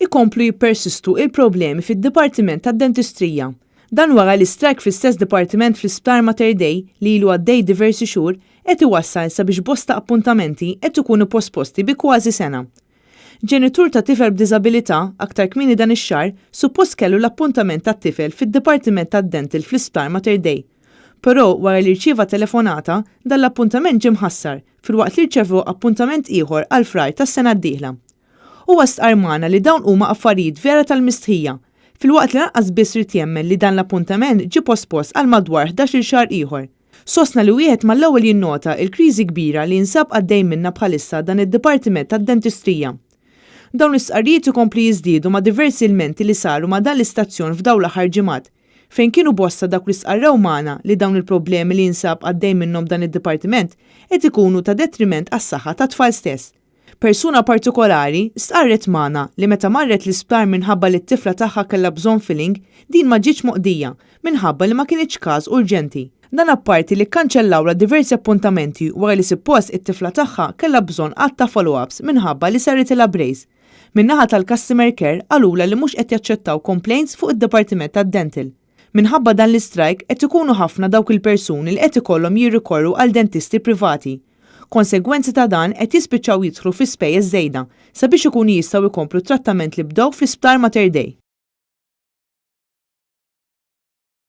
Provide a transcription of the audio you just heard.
Ikomplu jippersistu il-problemi fid-Dipartiment tad-Dentistrija. Dan wara li strajk fl-istess dipartiment fl-Isptar Mater Dei li ilu għaddej diversi xhur qed iwassal sabiex bosta appuntamenti qed ikunu posposti bi kważi sena. Ġenitur ta' tifel b'diżabilità, aktar kmieni dan ix-xahar, suppost kellu l-appuntament tat-tifel fid-Dipartiment tad-Dental fl-Isptar Mater Dei. Però wara li rċieva telefonata, dan l-appuntament ġie mħassar, filwaqt li rċevew appuntament ieħor għal Frar tas-sena d-dieħla. Huwa stqarr magħna li dawn huma affarijiet vera tal-mistħija, filwaqt li lanqas biss ried jemmen li dan l-appuntament ġie pospost għal madwar 11-il xahar ieħor. Sostna li wieħed mal-ewwel jinnota l-kriżi kbira li jinsab għaddej minnha bħalissa dan id-dipartiment tad-dentistrija. Dawn l-istqarrijiet ikomplu jiżdiedu ma' diversi ilmenti li saru ma' dan l-istazzjon f'dawn l-aħħar ġimgħat, fejn kienu bosta dawk li stqarrew magħna li dawn il-problemi li jinsab għaddej minnhom dan id-dipartiment qed ikunu ta' detriment għas-saħħa tat-tfal stess. Persuna partikolari stqarret magħna li meta marret l-isptar minħabba li t-tifla tagħha kellha bżonn filling, din ma ġietx moqdija minħabba li ma kinitx każ urġenti. Dan apparti li kkanċellawlha diversi appuntamenti wara li sippost it-tifla tagħha kellha bżonn għadd ta' follow-ups minħabba li saritilha brace. Min-naħa tal-customer care qalulha li mhux qed jaċċettaw complaints fuq id-dipartiment tad-dental. Minħabba dan l-istrajk qed ikunu ħafna dawk il-persuni li qed ikollhom jirrikorru għal dentisti privati. Konsegwenzi ta' dan qed jispiċċaw jidħlu fi spejjeż żejda sabiex ikunu jistgħu jkomplu t-trattament li bdew fl-Isptar Mater Dei.